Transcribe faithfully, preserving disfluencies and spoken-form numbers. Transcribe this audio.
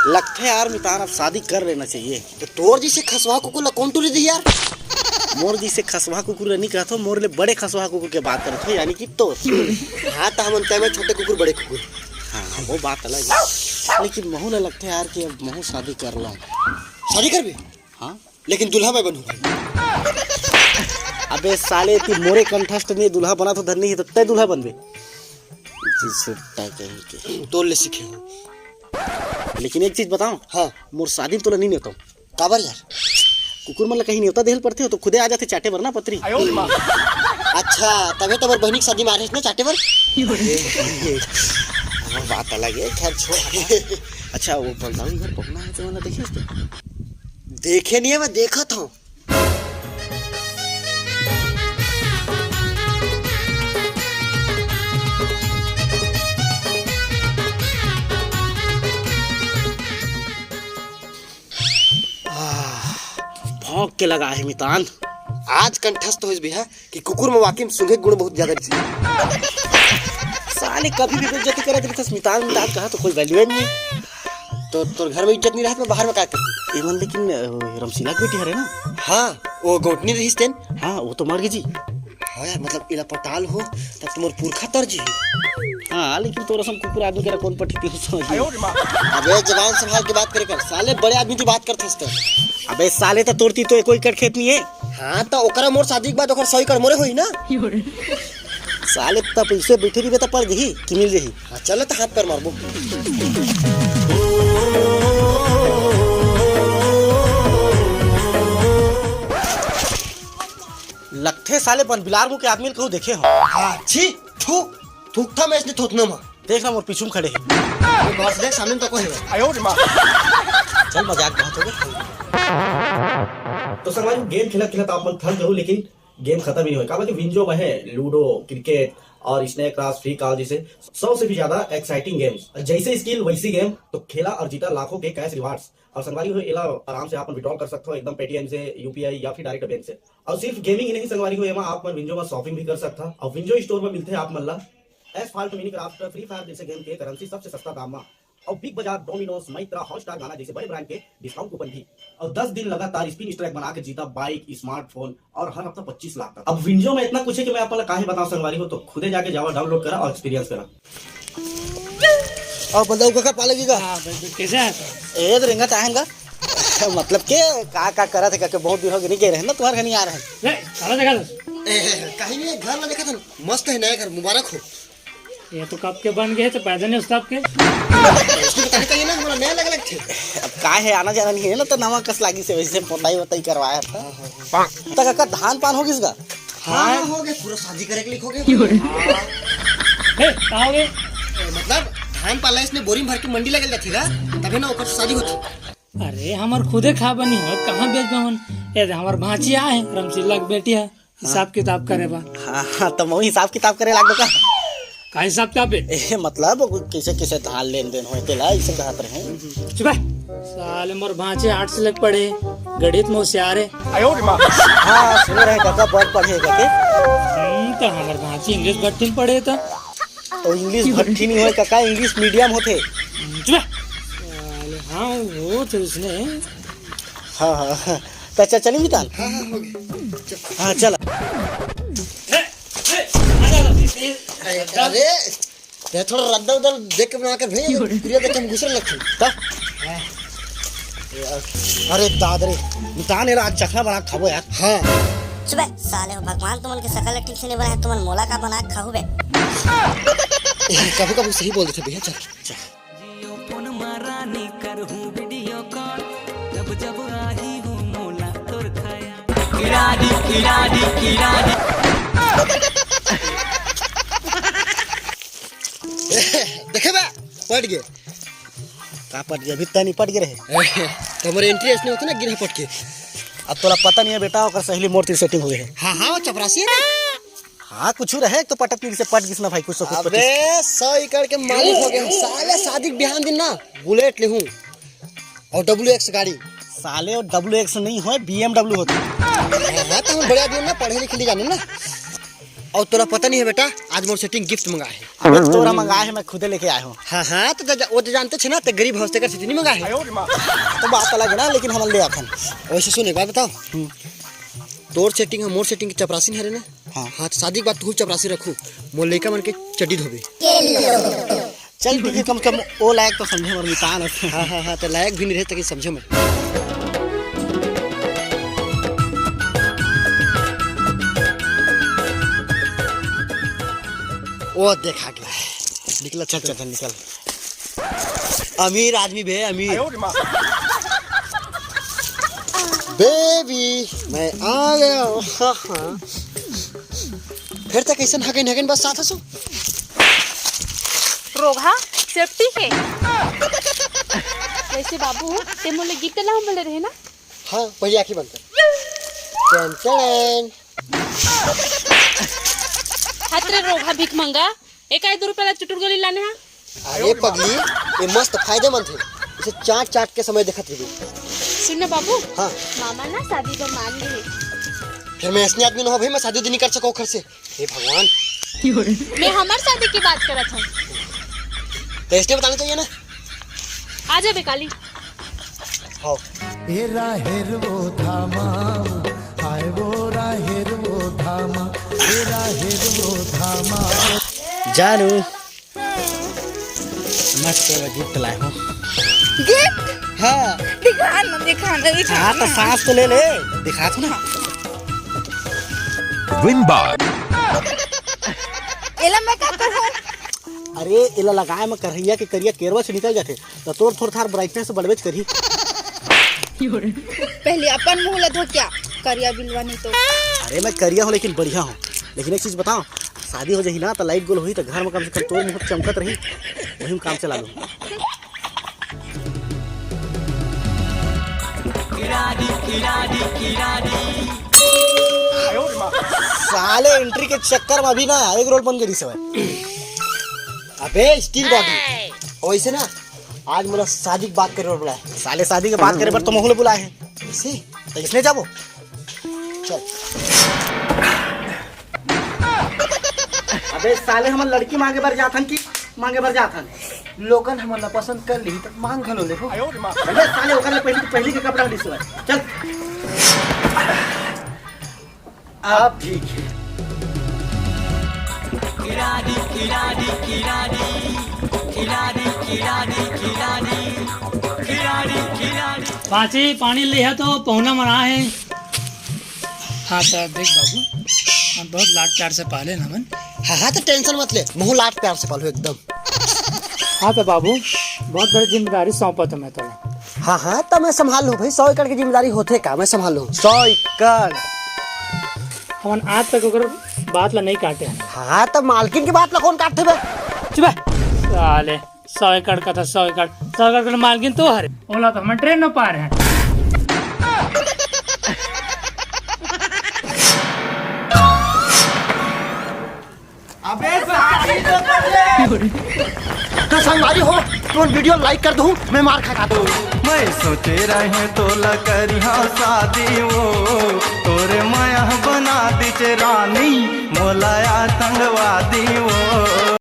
लगथे यार मितान, अब शादी कर लेना चाहिए। तो तोर जैसे खसवा कुकुर ला कौन टूरी दी यार? मोर जैसे खसवा कुकुर ला नहीं कहत हो, मोर ले बड़े खसवा कुकुर के बात करत हो, यानी कि तोर। हाँ, तो हमन तय में छोटे कुकुर, बड़े कुकुर। हाँ, वो बात अलग है। लेकिन महू ला लगथे यार कि अब महू शादी कर ला। शादी करबे? हाँ। लेकिन दूल्हा मैं बनूं भाई। अबे साले, ती मोरे कंठस्थ में दूल्हा बना तो धरनी है, तो तय दूल्हा बनबे? जी सुट्टा कहीं के। तोर ले सीखे हो। लेकिन एक चीज बताओ। हाँ। मोर शादी में तोला नहीं नेवता। काबर यार? कुकुर मन ला कहीं नेवता देहल पड़थे, तो खुदे आ जाथे चाटे बर ना पतरी। अच्छा, तबे तो मोर बहिनी के शादी में आ रहिस ना चाटे बर। वो बात अलग है, खैर छोड़। अच्छा, वो बलदाऊ घर पहुना है, तो मतलब देखिस तो? देखे नहीं है, मैं देखत हूँ। भौंक के लगा है मितान। आज कंठस्थ होइस बिहा कि कुकुर में वाकई में सूंघे के गुण बहुत ज्यादा रहिथे। साले कभी भी बेइज्जती करत रहिथस मितान, मितान कहा तो कोई वैल्यू नहीं। तो तोर घर में इज्जत नहीं रहत, मैं बाहर में का करती? एमन लेकिन, अ, रमशीला के बेटी हरे ना? हाँ, वो गौटनी रहिस तेन। हाँ, वो तो मर गई जी। हाँ यार, मतलब, इला पटाल हो, तब तो मोर पुरखा तर जी। हाँ, लेकिन तोर असन कुकुर आदमी करा कौन पटी तीन सौ जी? अबे, जबान संभाल के बात करे कर, साले बड़े आदमी की बात करथस तो। अबे साले, तो तोर ती तो एको एकड़ खेत नहीं है। हाँ, तो ओकरा मोर शादी के बाद ओकर सौ एकड़ मोरे होई ना। साले, तब इसे बैठे रहिबे, तो पड़ जही कि मिल जही? हाँ, चल, तो हाथ पैर मारबो। लगथे साले बन बिलार मुंह के आदमी ल कहूं देखे हो। हाँ, छी, थू, थूकथा मैं इसने थोथना मा। देख ना, मोर पीछू में खड़े है। बस देख, सामने तो कोई है। चल, मजाक बहुत हो गया। तो संगवारी, गेम खेलत खेलत आप मन थक जहू, लेकिन गेम खत्म ही नहीं होय, काबर कि विंजो में है लूडो, क्रिकेट और स्नैक क्रॉस, फ्री कॉल जैसे सौ से भी ज्यादा एक्साइटिंग गेम्स। जैसे स्किल वैसी गेम, तो खेला और जीता लाखों के कैश रिवार्ड्स। और संगवारी हो, एला आराम से आप विड्रॉ कर सकते हो एकदम पेटीएम से, यूपीआई या फिर डायरेक्ट बैंक से। और सिर्फ गेमिंग ही नहीं संगवारी हो, एमा आप मन विंजो में शॉपिंग भी कर सकता। और विंजो स्टोर में मिलते हैं आप मन ला asphalt, mini craft, free fire जैसे गेम के करेंसी सबसे सस्ता दाम में। और बिग बाजार, डोमिनोज, मैत्रा, हॉटस्टार, गाना जैसे बड़े ब्रांड के डिस्काउंट कूपन भी। और दस दिन लगातार स्पिन स्ट्राइक बना के जीता बाइक, स्मार्टफोन और हर हफ्ता पच्चीस लाख तक। अब विंजो में इतना कुछ है कि मैं आप ला काहे बताऊं संगवारी हो, तो खुदे जाके जावा, डाउनलोड करा और एक्सपीरियंस करा। और बंदा का पालेगी का? हाँ, भाई, कैसे है? ए, तो रेंगत आएगा। मतलब के का, का करत है, करके बहुत दिन हो गए, नहीं गए रहे ना, तुम्हारे घर नहीं आ रहे हैं। ले, साला देखा था। ए, कहीं नहीं, घर ना देखा था, मस्त है नया घर, मुबारक हो। ये तो कब के बन गए, तो पैदा नहीं उस तब के। उसको बताने का ये ना, हमारा नया लग लग थे। अब का है, आना जाना नहीं है ना, तो नवा कस लागी से वैसे पोताई वोताई करवाया था। तो काका, धान पान हो गइस गा? हाँ, हो गए, पूरा शादी करे के लिखोगे। ए, का हो गए? ए, मतलब, धान पाला इसने बोरी में भर के मंडी लगे जाथे गा, तभी ना ओकर शादी होती। अरे, हमर खुदे खा बनी हो, कहाँ बेचबे हमन? ए दे, हमर भांची आए, रमशीला के बेटी है, हिसाब किताब करे बा। हाँ, हाँ, तो मैं हिसाब किताब करे लागो का? का हिसाब किताब बे? ए, मतलब, कैसे, कैसे धान लेन देन होए, तेला, इसे कहत रहे। चुप है। साले मोर भांची आठ से लेके पढ़े, गणित में होशियार है। हाँ, सुने रहे काका, बड़ पढ़े काके। हम्म, तो हमर भांची इंग्लिश भट्ठी में पढ़े तो। तो इंग्लिश भट्ठी नहीं होए काका, इंग्लिश मीडियम होथे। चुप है। साले, हाँ, वो तो उसने। हाँ, हाँ, हाँ। तो अच्छा, चली मितान? हाँ, हाँ, हो गया। हाँ, चल। अरे, ये थोड़ा रद्दा उद्दा देख के बना के भेज, कुरिया देख के हम गुस्सा लगते हैं। तब? अरे दाद रे, मितान, एला आज चखना बना के खाबो यार। हाँ। चुप बे, साले हो, भगवान तुमन के शकल ठीक से नहीं बनाए, तुमन मोला का बना के खाहू बे? कभी कभी सही बोल देते भैया, चल। जियो फोन मा रानी करहूँ वीडियो कॉल, जब जब आही हो मोला तोर खयाल। खिलाड़ी, खिलाड़ी, खिलाड़ी। देखे बे, पट गए। का पट गए? अभी तनी पट गए रहे। तो हमारे एंट्री ऐसने होते ना, गिरा पट के। अब तोला पता नहीं है बेटा, ओकर सहेली मोर तीर सेटिंग हो गए है। हाँ, हाँ, वो चपरासी है ना। हाँ, कुछ रहे तो पटक से पट गिस ना भाई, कुछ तो पटक। अबे, सौ एकड़ के मालिक हो गए हम। साले शादी के बिहान दिन ना बुलेट ले हूँ और डब्ल्यू एक्स गाड़ी। साले, वो डब्ल्यू एक्स नहीं होए, बीएमडब्ल्यू होते। हाँ, तो हम बड़े आदमी ना, पढ़े लिखे नहीं जाने ना। अउ तोला पता नहीं है बेटा, आज मोर सेटिंग गिफ्ट मंगाए हे। अबे तोरा मंगाए हे, मैं खुदे लेके आए हूँ। हाँ हाँ, तो जा-, वो तो जानते छे ना, ते गरीब हवस तेकर सेटिंग नहीं मंगाए हे। तो बात अलग है ना, लेकिन हमन ले आथन। वैसे सुन, एक बात बताओ, तोर सेटिंग अउ मोर सेटिंग के चपरासी नहीं हरे ना? हाँ। हाँ, तो शादी के बाद तू चपरासी रखू, मोर लइका मन के चड्डी धोबे। चल ठीक है, कम से कम वो लायक तो समझे, मोर मितान है। हाँ हाँ हाँ, तो लायक भी नहीं रहे ताकि समझे मैं। वो देखा गया है। निकल, चल चल चल निकल। अमीर आदमी बे, अमीर। बेबी, मैं आ गया हूँ। हाँ, हाँ। फिर तक ऐसा हगन हगन बस साथ हसो। रोगहा, सेफ्टी के। वैसे बाबू, ते मोले गिफ्ट ला बोले रहे ना? हाँ, पहले आंखें बंद कर। टन टन। हत रे रोगहा भीख मंगा, एक आध दो रुपया ला चुटुर गोली लाने हा। अरे पगली, ये मस्त फायदेमंद है, इसे चाट चाट के समय देखत रहिबे। सुन ना बाबू, हाँ। मामा ना शादी बर मान गे हे। फिर मैं ऐसने आदमी न हो भाई, मैं शादी उदी नहीं कर सको घर से। हे भगवान। मैं हमार शादी की बात करत हूँ। तो इसने बताना चाहिए ना। आ जा बे काली। हाँ। ए राहेर वो धामा, हाय वो राहेर वो धामा, ए राहेर वो धामा। जानू, मैं तेरा गिफ्ट लाया हूँ। गिफ्ट? हाँ। दिखा ना, दिखा ना, दिखा हाँ, तो ना। सांस तो ले ले, दिखा तू ना। विन बार। एला मैं का करूँ? अरे, एला लगाए में करहिया के करिया केरवा से निकल जाथे, तो तोर थोर थार ब्राइटनेस बढ़बेच करही। पहले अपन मुंह ला धो क्या, करिया बिलवा नहीं तो। अरे, मैं करिया हूँ, लेकिन बढ़िया हूँ। लेकिन एक चीज बताओ, शादी हो जाही ना, तो लाइट गोल होही, तो घर में कम से कम तोर मुंह चमकत रही, वही में काम चला लूँ। साले एंट्री के चक्कर में अभी ना एग रोल बन गई सब। अबे स्टील बॉडी। वैसे ना, आज मोला शादी की बात करे बर बुलाए। साले शादी की बात करे बर तो महू ल बुलाए हे। ऐसे? तो इसने जाबो। चल। अबे साले, हमन लड़की मांगे बर जाथन कि मांगे बर जाथन? लोगन हमन ला पसंद कर लिही त मांग घलो लेबो। अबे साले, ओकर ले पहली, पहली के कपड़ा लिस भाई। चल। अब ठीक है। बाची पानी लिहा तो पहुना मन आए हे। हाँ त देख बाबू, हम बहुत लाड प्यार से पाले न हमन। हाँ हाँ, तो टेंशन मत ले, महू लाड प्यार से पालू एकदम। हाँ त बाबू, बहुत बड़ी जिम्मेदारी सौंपत हूँ मैं तोला। हाँ हाँ, त मैं संभाल लूँ भाई, सौ एकड़ की जिम्मेदारी होथे का, मैं संभाल लूँ। सौ एकड़। हमन आज तक ओकर बात ला नहीं काटे हन। हाँ, त मालकिन की बात ला कौन काटथे बे? चुप बे। साले, सौ एकड़ का था, सौ एकड़, सौ एकड़ के मालकिन तो हरे। ओला तो हमन ट्रेन में पार है। अबे साथी तो कर ले। तो संगवारी हो, तुम वीडियो लाइक कर दो, मैं मार खा जाता हूँ। मैं सोचे रहे तोला करिहा शादी वो, तोरे मया बना दिच रानी, मोला आतंकवादी वो।